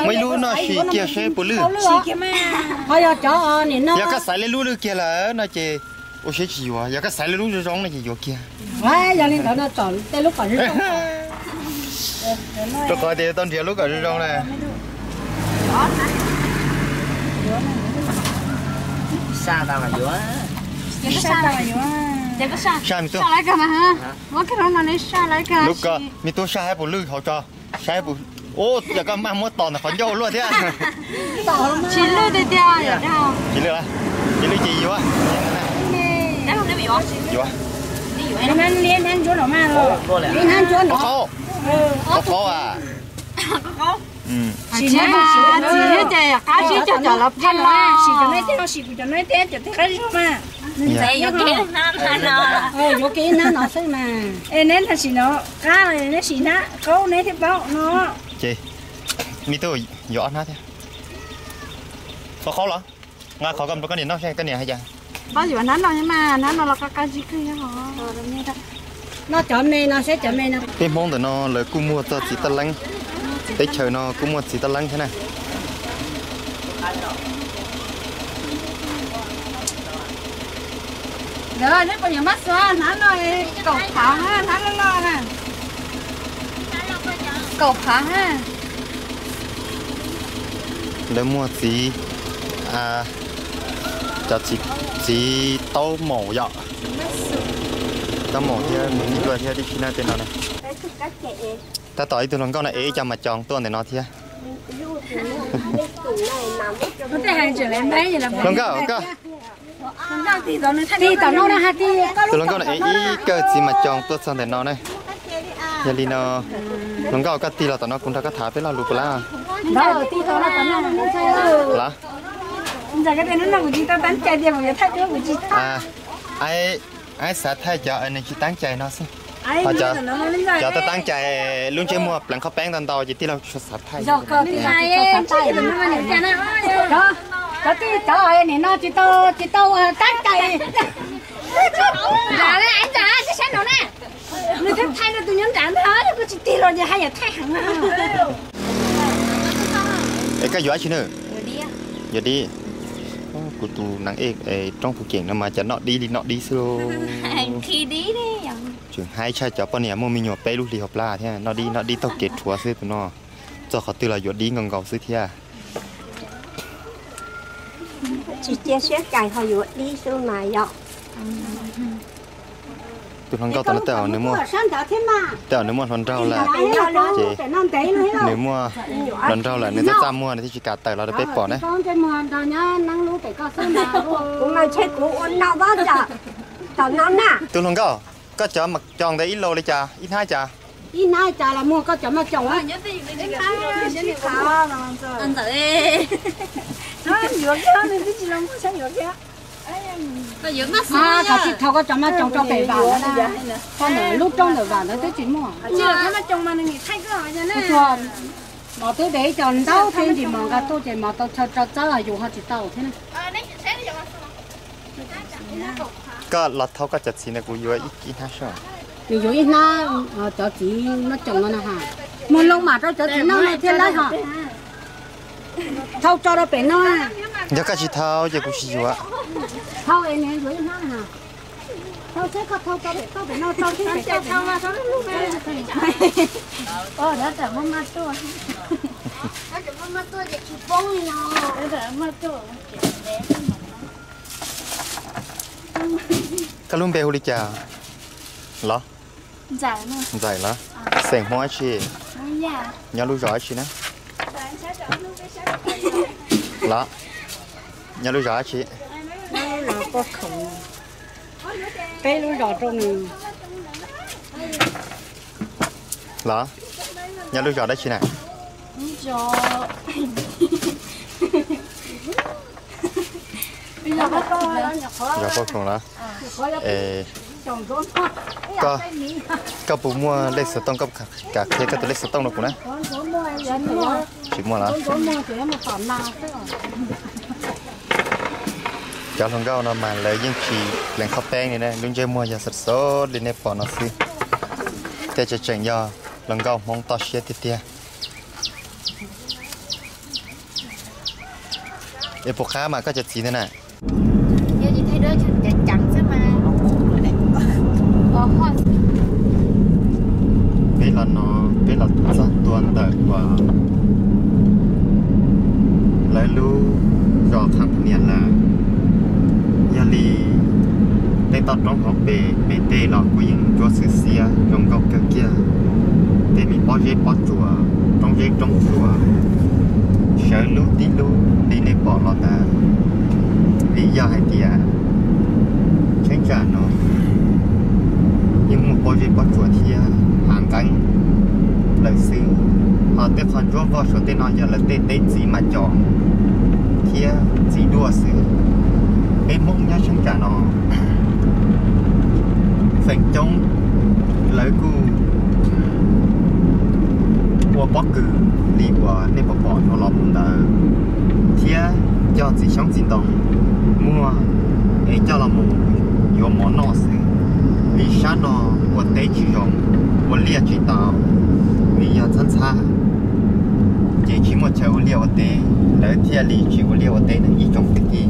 Muaj ib lub no sim kiag seb puas lwj. Yog koj xaiv lwj lwj kiag lawm no ces ua siab tsis yuav, yog koj xaiv lwj lub zoo zoo no ces yuav kiag. Rau qhov tias tau nrhiav lub kom zoo zoo na. Saj me tub. Lub ko me tub saj saib puas lwj hauv tso. Saib puas, ua cas koj maj muab tos ntawm qhov ncauj luaj thiab. Tsis lwj tiag tiag. Tsis lwj, tsis lwj ces yuav. Yuav. Qhov qaub, qhov qaub a. Yuav kiag ib hnab no xwb mas. Es neb ntag sim no qab los neb sim hnab qaub neb thiaj paub no. Ces me tub yuav ob hnab thiab. Qhov qaub los? Nqa qhov ko rau koj niam noj seb koj niam hais cas. Koj yuav hnab no mas hnab no los qab qab zib kawg. Noj cov me no seb cov me no. Peb Hmoob ntawm no lawv kuj muag txog txiv taj leeb, teb chaws no kuj muaj txiv taj leeb thiab na. Nkawd neb puas yuav mab xuav hnab no, kaum phav, hnab loj loj na. Kaum phav. Lawv muag txiv, cov txiv taub maum yom. Taub maum thiab muag txiv duaj thiab tib si na tej no na. Tab tom ib tug hluas nkauj no ev ib co mas coos tuaj ntawm no thiab. Hluas nkauj, tus hluas nkauj no ev ib kawg txiv mas coos tuaj txog ntawm no na. Yog li no, hluas nkauj koj tig los tom no kuv nrog koj tham peb lo lus puas lab? Los. Aib xav thaij cov nws tsis tab cai no xwb. Ho cov tab cai lub ntsej muag pleev qhov peeb ntau ntau ces tij laug xav thaij. Cov tij cov nim no tsis tau, tsis tau tab cai. Nram, saib no na, nws thiaj thaij rau tus nyob nram ntag, yog koj tsis tig los ces haj yam thaij heev na. Es koj yuav dab tsi na? Yuav dib. Kuv tus nees ej roob Phuv Keem no mas cas noj dib li noj dib xwb lauj. Tseem haib tshaj cov poj niam muaj me nyuam peb lub hlis hauv plab thiab, noj dib noj dib taug kev rhuav xwb tus no. Txog qhov twg los yuav dib nkaus nkaus xwb thiab. Tsis cia siab cais ho yuav dib xwb mas yom. Tus hluas nkauj tom no tej zaum nws muaj, tej zaum nws muaj hluas nraug lawm, ces nws muaj hluas nraug lawm nws txaj txaj muag nws thiaj tsis kam tawm los rau peb pom na. Tus hluas nkauj, koj cov mas coos ntawd ib lo li cas, ib hnab cas? Ib hnab cas los muag koj cov mas coos. Kav tsij thau koj cov mas coos rau pem vam na. Koj ntawm lub roob ntawm vam ntawd twb tsis muaj. Mov twb de ib co ntaub twb ntsis mov nqa tuaj ces mov tau chaw rau txawb yus ho tsis tau thiab na. Koj los thau koj cov txiv ntawd kuv yuav ib hnab soj. Nws yuav ib hnab cov txiv maj coos no na ha. Muag loo mam rau cov txiv no thiaj laib ho. Thau tso rau pem no. Yog koj tsis thau ces kuv tsis yuav. Thau es nws yuav ib hnab na ha. Thau seb koj thau tso pem toj pem no tso seb pem toj pem no. Koj lub npe hu li cas los? Ntxawm los? Xeem Hmoob dab tsi? Nyob lub zos dab tsi na? Los, nyob lub zos dab tsi? Peb lub zos rau nws. Los, nyob lub zos dab tsi na? Zos Paj Khoom los? Koj puas muaj lej xov tooj, koj kam qhia koj tus lej xov tooj rau kuv na? Tsis muaj los? Cov hluas nkauj no mas lawv yeej tsis pleev qhov peeb li na, lub ntsej muag yog xov xov li nej pom no xwb. Thiaj tseem yog hluas nkauj Hmoob toj siab tiag tiag. Es puas qab mas koj cov txiv ntawd na? Peb los no, peb los txog tua ntawm uas lawv lub zos Qhab Phas Nias lawm. Yog li tej toj roob hauv pes pem tej los kuj yeej ntsuab xwb xiab zoo nkauj kawg kiag. Tej me pob zeb pob tsuas, roob zeb roob tsuas, sawv lub tib lub li nej pom los ntawd. Vim yog hais tias cheeb tsam no yeej muaj pob zeb pob tsuas thiab hav nqeeb lawm xwb. Ho tej qhov ntsuab vog saum tej no yog lawv tej teb txiv mas cos thiab txiv duaj xwb. Peb Hmoob nyob cheeb tsam no feem coob lawv kuj ua pob kws li uas nej pom pom no los mus ntawd, thiab cog txiv xyoob txiv ntoo muag es coj los mus yuav mov noj xwb. Vim sab no ua teb tsis zoo, ua liaj tsis tau, vim yog ntxhab ntxhab ces tsis muaj chaw ua liaj ua teb, lawv thiaj li tsis ua liaj ua teb ib tsoom kwv tij.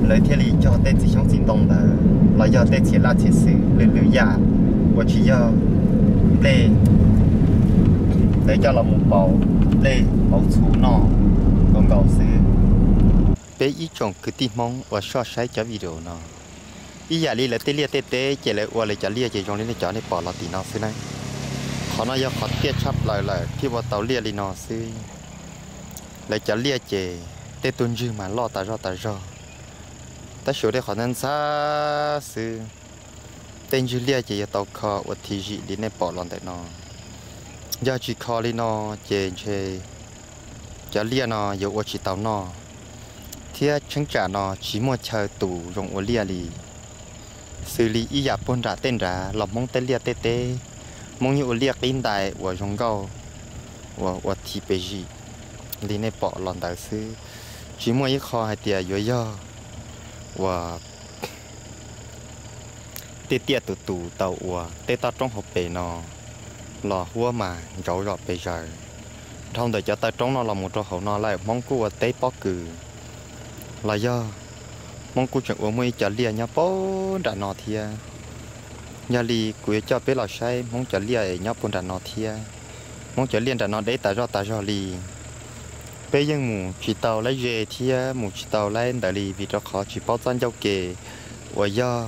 Lawv thiaj li cog tej txiv xyoob txiv ntoo ntawd los yog tej txhia laj txhia xwm lwm lwm yam uas tsis yog nplej, lawv coj los mus pauv nplej pauv txhuv noj nkaus nkaus xwb. Peb ib tsoom kwv tij Hmoob uas soj saib cov video no, ib yam li lawv tej liaj tej teb ces lawv ua lawv cov liaj ces zoo li nej cov nej pom los tim no xwb na. Qhov no yog qhov tiaj tshaj plaws lawm thiaj ua tau liaj li no xwb. Lawv cov liaj ces tej tug ntswg mas loj tas zog tas zog, tab sis ua tej qhov ntxhab ntxhab xwb. Tej ntswg liaj ces yuav tau kho ua thim zim li nej pom los ntawm no. Yog tsis kho li no ces ntshe cov liaj no yuav ua tsis tau noj, thiab cheeb tsam no tsis muaj chaw tus zoo ua liaj li. Xws li ib yam puag nram tej nrad los Hmoob tej liaj tej teb, Hmoob yeej ua liaj qib ntais uas zoo nkauj uas ua thim pes zim li nej pom los ntawd xwb. Tsis muaj ib qho hais tias yuav yog uas tiaj tiaj tus tus tau ua tej toj roob hauv pes no los huab mas ntsauv zom pes zaws. Dhau ntawm cov taw roob no los mus rau hauv no lawm Hmoob kuj ua teb pob kws los yog Hmoob kuj tseem ua muaj ib co liaj nyob puag nram no thiab. Yog li kuv yuav coj peb los saib Hmoob cov liaj nyob puag nram no thiab. Hmoob cov liaj nram no deb tas zoj tas zog li. Peb yeej mus tsis tau laib ze thiab mus tsis tau laib ntawd li vim rau qhov tsis paub txoj ncauj ke uas yog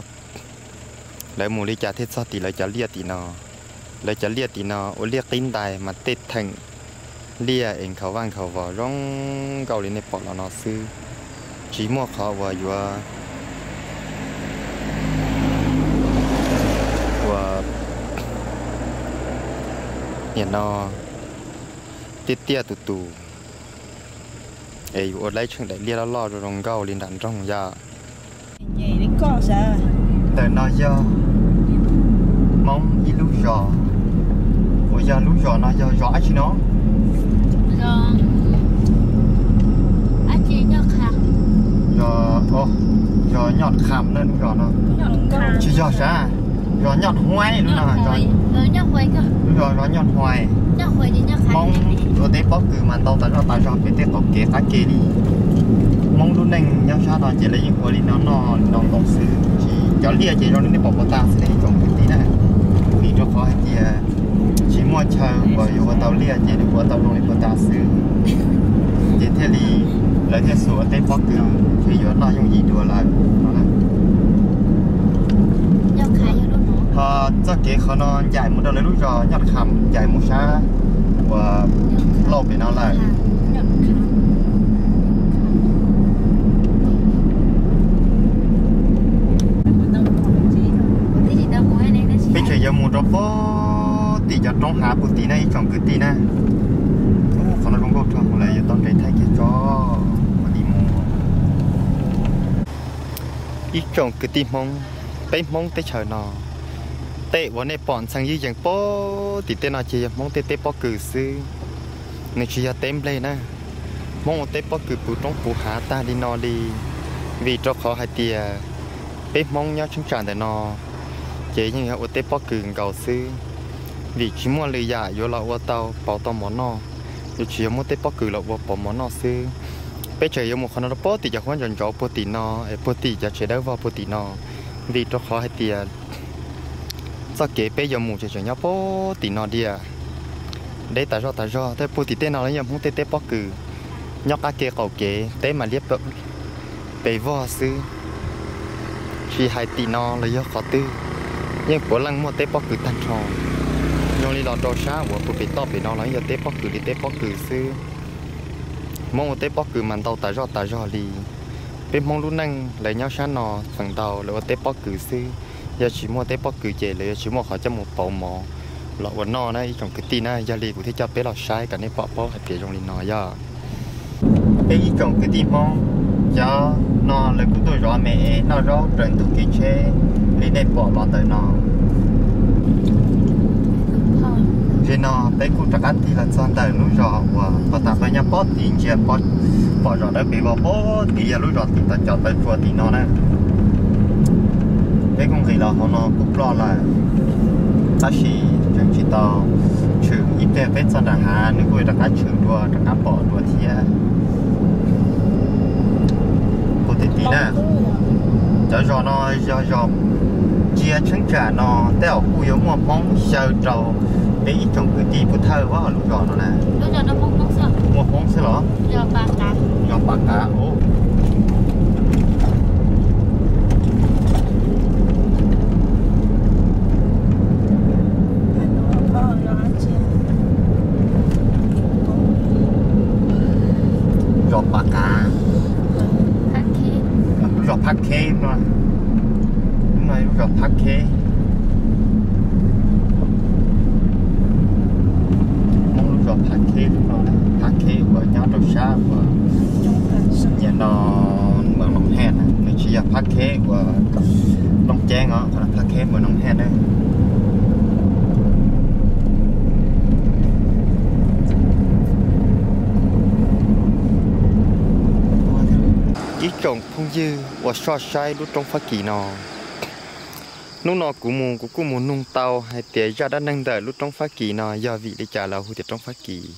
Lawv mus li cas thiaj txog tim lawv cov liaj tim no? Lawv cov liaj tim no ua liaj qib ntais mas tej theem liaj es nkhaus vaj nkhaus vos zoo nkauj li nej pom los no xwb. Tsis muaj qhov uas yuav ua niam no tiaj tiaj tus tus es yuav ua lab tsheej daim liaj loj loj zoo zoo nkauj li nram nroog yom. Ntawm no yog Hmoob ib lub zos, uas yog lub zos no yog zos dab tsi no? Zos, zos Nyoj Kham na lub zos no. Tsis yog sav, zos Nyoj Huaib no. Lub zos zos Nyoj Huaib. Hmoob ua teb pob kws mas ntau tas zoj tas zog pem tej qaum kev qab ke li. Hmoob lub neej nyob sab no ces lawv yeej ua li no noj li no nkaus xwb, tsis cov liaj ces zoo li nej pom puas tas xwb ne ib tsoom kwv tij na. Vim rau qhov hais tias tsis muaj chaw uas yuav ua tau liaj ces nws ua tau zoo li puas tas xwb, ces thiaj li lawv thiaj xav ua teb pob kws ces yuav noj yooj yim dua lawm no. Ho txoj kev qhov no ncaim mus rau lawv lub zos Nyoj Kham, ncaim mus sab uas lauj pem no lawm. Peb tseem yuav mus rau pem tim cov roob hav puag tim na ib tsoom kwv tij na. Qhov no zoo nkauj rau mus lawm yuav tau nres thaij kiag tso ua li mus. Ib tsoom kwv tij Hmoob, peb Hmoob teb chaws no, tej uas nej pom ntxhee ywj yees pem tim tej no ces yog Hmoob tej teb pob kws xwb, nws tsis yog teb nplej na. Hmoob ua teb pob kws puv roob puv hav tag li no li, vim rau qhov hais tias peb Hmoob nyob cheeb tsam ntawm no ces yeej yog ua teb pob kws nkaus xwb, vim tsis muaj lwm yam yuav los ua tau pauv tau mov noj, yuav tsis yog muab teb pob kws los ua pauv mov noj xwb. Peb tseem yuav mus qhov no rau pem tim cov huab ntsaum ntsaud puag tim no es puag tim cov tsev dawb vog puag tim no, vim rau qhov hais tias txoj kev peb yuav mus tseem tseem nyob pem tim no tiag. Deb tas zoj tas zog thiab puag tim tej no los yog Hmoob tej teb pob kws, nyob qab ke qaum kev teb mas liab pes vog xwb. Tsis hais tim no los yog qhov twg, yeej puav leej muaj teb pob kws tag nrho. Zoo li los rau sab uas puag pem toj pem no los yeej yog teb pob kws li teb pob kws xwb. Hmoob ua teb pob kws mas ntau tas zoj tas zog li. Peb Hmoob lub neej lawv nyob sab no feem ntau lawv ua teb pob kws xwb. Yog tsis muaj teb pob kws ces lawv yuav tsis muaj qhov coj mus pauv mov los ua noj na ib tsoom kwv tij na. Yog li kuv thiaj coj peb los saib kom nej pom paub hais tias zoo li no yog. Peb ib tsoom kwv tij Hmoob, cov no lawv kuj tuaj zov me es noj zaub raws ntug kev tsheb li nej pom los ntawm no. Tam sim no peb kuj rov qab tig los txog ntawm lub zos uas pov tas peb nyob pem tid ntsia pom zos dawb pes vog pem tid yog lub zos tim tau cov taw tsua tim no na. Peb kuj nqis los hauv no kuj ploj lawm, tab sis tseem tsis tau tshwm. Ib pliag peb txog nram hav nws kuj rov qab tshwm dua rov qab pom dua thiab. Kuv tis tis na, cov zos no yog zos ntsia cheeb tsam no tej zaum kuj yuav muaj Hmoob xyaw rau peb ib tsoom kwv tij pub thawj lub zos no na. Muaj Hmoob xwb los? Zos Pas Qav. Zos Pas Qav, lub zos Phab Kheb no, lub zos Phab Kheb. Muab lub zos Phab Kheb no, Phab Kheb uas nyob rau sab uas nyiam no Moos Noos Hej na, nws tsis yog Phab Kheb uas Looj Ceeb os, qhov no Phab Kheb Moos Noos Hej na. Ib tsoom phooj ywg uas soj saib lub roob Fab Kis no, hnub no kuv mus kuv kuj mus nug tau hais tias zaj dab neeg ntawm lub roob Fab Kis no yog vim li cas lawv hu tias roob Fab Kis.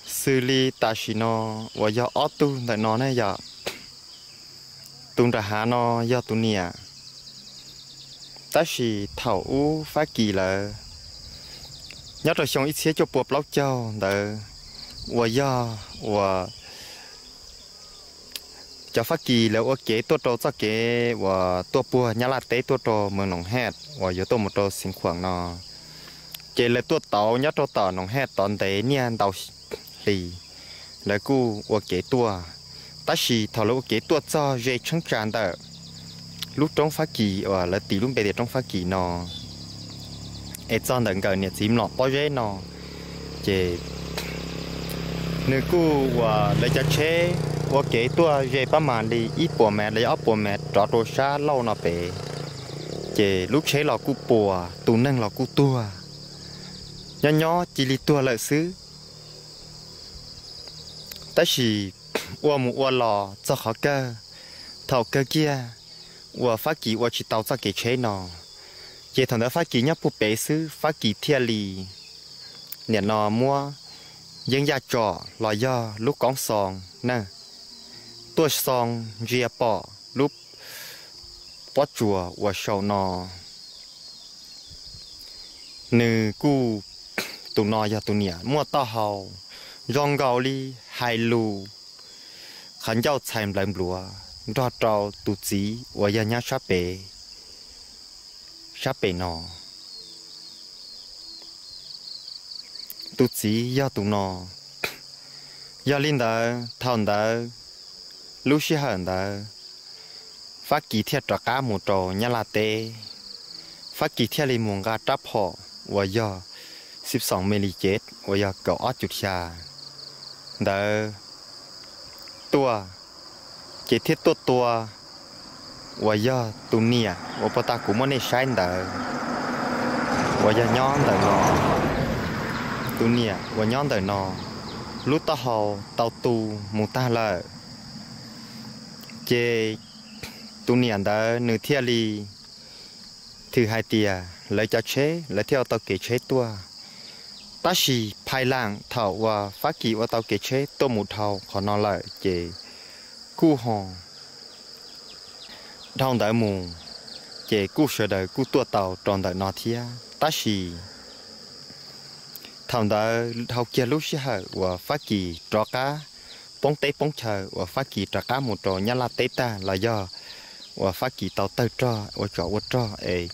Xws li tam sim no uas yog ob tug ntawm no ne yom, tus nram hav no yog tus niam, tab sis thaum ub Fab Kis lawv nyob rau xyoo ib txhiab cuaj pua plaub caug ntawd uas yog uas cov Fab Kis lawv ua kev tuaj rau txoj kev uas tuaj puag Nyab Laj teb tuaj rau Moos Noom Hej uas yuav tuaj mus rau Xeev Khuam no, ces lawv tuaj tauv nyob rau tom Noom Hej tod ntev niaj ntau hli, lawv kuj ua kev tuaj. Tab sis thaum lawv ua kev tuaj txog ze cheeb tsam ntawm lub roob Fab Kis uas lawv tis lub npe tias roob Fab Kis no, es txog ntawm nkawm niam txiv mlom pob zeb no, ces nws kuj uas lawv cov tsheb ua kev tuaj ze pab mas li ib puas mev los yog ob puas mev rov rau sab lauj no pem, ces lub tsheb los kuj puas, tus neeg los kuj tuag, nyob nyob cia li tuag lawm xwb. Tab sis ua mus ua los txog qhov kawg, thaum kawg kiag uas Fab Kis ua tsis tau txoj kev tsheb no, ces thaum ntawd Fab Kis nyob puag pem xwb, Fab Kis thiaj li nim no muab yeeb yaj tsom los yog lub koob xoo na, tuaj xoo ntsia pom lub pob tsuas uas saum no. Nws kuj, tus no yog tus niam muaj taub hau zoo nkaus li hais lus qhov ncauj txhais nplawv npluav nrog rau tus txiv uas yog nyob sab pem, sab pem no. Tus txiv yog tus no. Yog li ntawd thaum ntawd, lub sij hawm ntawd, Fab Kis thiaj rov qab mus rau Nyab Laj teb. Fab Kis thiaj li mus nqa rab phom uas yog xib xoom me li cev uas yog kaum ob cum xya ntawd tuaj, ces thiaj tuaj tua uas yog tus niam uas puag ta kuv muab nej saib ntawd, uas yog nyob ntawm no, tus niam uas nyob ntawm no, lub taub hau tau tu mus tag lawm. Ces tus niam ntawd nws thiaj li thwm hais tias lawv cov tsheb lawv thiaj ua tau kev tsheb tuaj. Tab sis phais laam thaum uas Fab Kis ua tau kev tsheb tuaj mus dhau qhov no lawm ces kuj ho dhau ntawd mus, ces kuj sawv daws kuj tuaj tau rau ntawm no thiab. Tab sis thaum ntawd dhau kiag lub sij hawm uas Fab Kis rov qab poob teb poob chaw uas Fab Kis rov qab mus rau Nyab Laj teb tag los yog uas Fab Kis tau tawg rog ua tsov ua rog es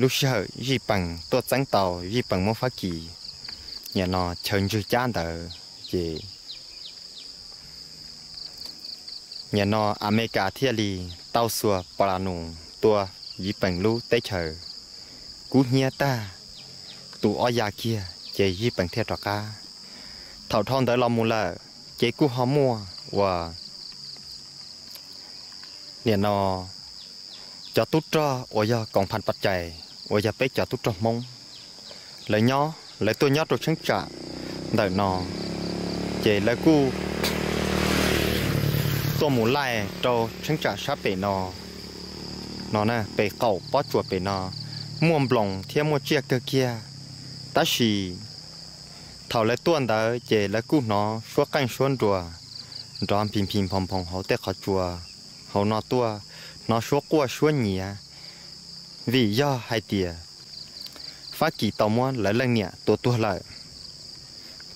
lub sij hawm Zij Pees tuaj txeeb tau, Zij Pees muab Fab Kis nim no chaw ntswg cab ntawd, ces nim no Amelikas thiaj li tau xuas pos las nus tua Zij Pees lub teb chaws kub hnyiab tag, tu ob ya kiag ces Zij Pees thiaj rov qab. Thaum dhau ntawd los mus lawm ces kuj ho muaj uas nim no cov tub rog uas yog koom phas pas cais uas yog peb cov tub rog Hmoob, lawv nyob lawv tuaj nyob rau cheeb tsam ntawm no, ces lawv kuj tuaj mus laij rau cheeb tsam sab pem no, no na, pem qaum pob tsuas pem no muaj nploos thiab muaj tsiaj kawg kiag. Tab sis thaum lawv tuaj ntawd ces lawv kuj hnov suab qeej suab nruas nrov nphis nphis nphoo nphoo hauv tej qhov tsua hauv no tuaj, hnov suab quaj suab nyiav, vim yog hais tias Fab Kis tau muab lawv leej niam tua tuag lawm,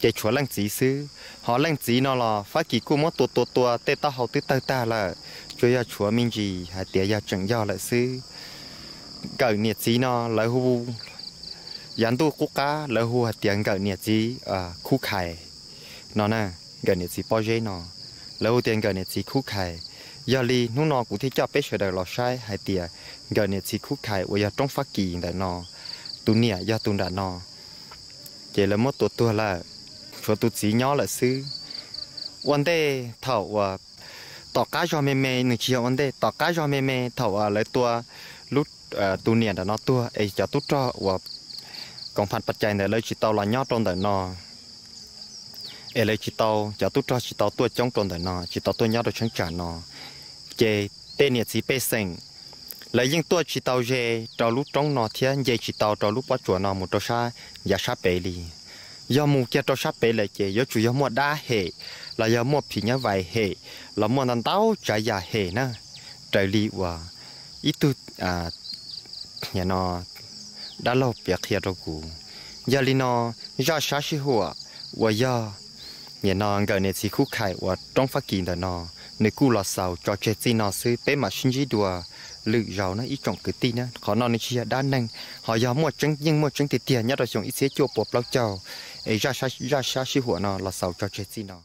ces tshuav leej txiv xwb. Ho leej txiv no los Fab Kis kuj muab tua tua tua tej taub hau twb tawg tag lawm, tsuas yog tshuav me ntsis hais tias yog tseem yog lawm xwb. Nkawm niam txiv no lawv hu, yav ntuj qub qab lawv hu hais tias nkawm niam txiv Khub Khais no na, nkawm niam txiv pob zeb no, lawv hu tias nkawm niam txiv Khub Khais. Yog li hnub no kuv thiaj coj peb sawv daws los saib hais tias nkawm niam txiv Khub Khais uas yog roob Fab Kis ntawm no, tus niam yog tus nram no, ces lawv muab tua tuag lawm, tshuav tus txiv nyob lawm xwb. Ua ntej thaum uas tom qab zog me me, nws tsis yog ua ntej, tom qab zog me me thaum uas lawv tua lub, tus niam nram no tuag es cov tub rog uas koom phas pas cai ntawd lawv tsis tau los nyob rau ntawm no, es lawv tsis tau, cov tub rog tsis tau tuaj coob rau ntawm no, tsis tau tuaj nyob rau cheeb tsam no, ces tej niam txiv pej xeem lawv yeej tuaj tsis tau ze rau lub roob no thiab nce tsis tau rau lub pob tsuas no mus rau sab yav sab pem li. Yog mus kiag rau sab pem lawm ces yuav tsum yog muaj dab hem, los yog muaj phim nyuj vais hem, los muaj ntau ntau tsav yam hem na, raws li uas ib tug dab laug piav qhia rau kuv. Yog li no, zaj sab sij huam uas yog nim no nkawm niam txiv Khub Khais uas roob Fab Kis ntawm no, Nws kuj los xaus tso tseg txij no xwb, peb mam sib ntsib dua lwm zaus na ib tsoom kwv tij na. Qhov no nws tsis yog dab neeg, ho yog muaj tseeb, yeej muaj tseeb tiag tiag nyob rau xyoo ib txhiab cuaj pua plaub caug, es zaj sab sib huam no los xaus tso tseg txij no.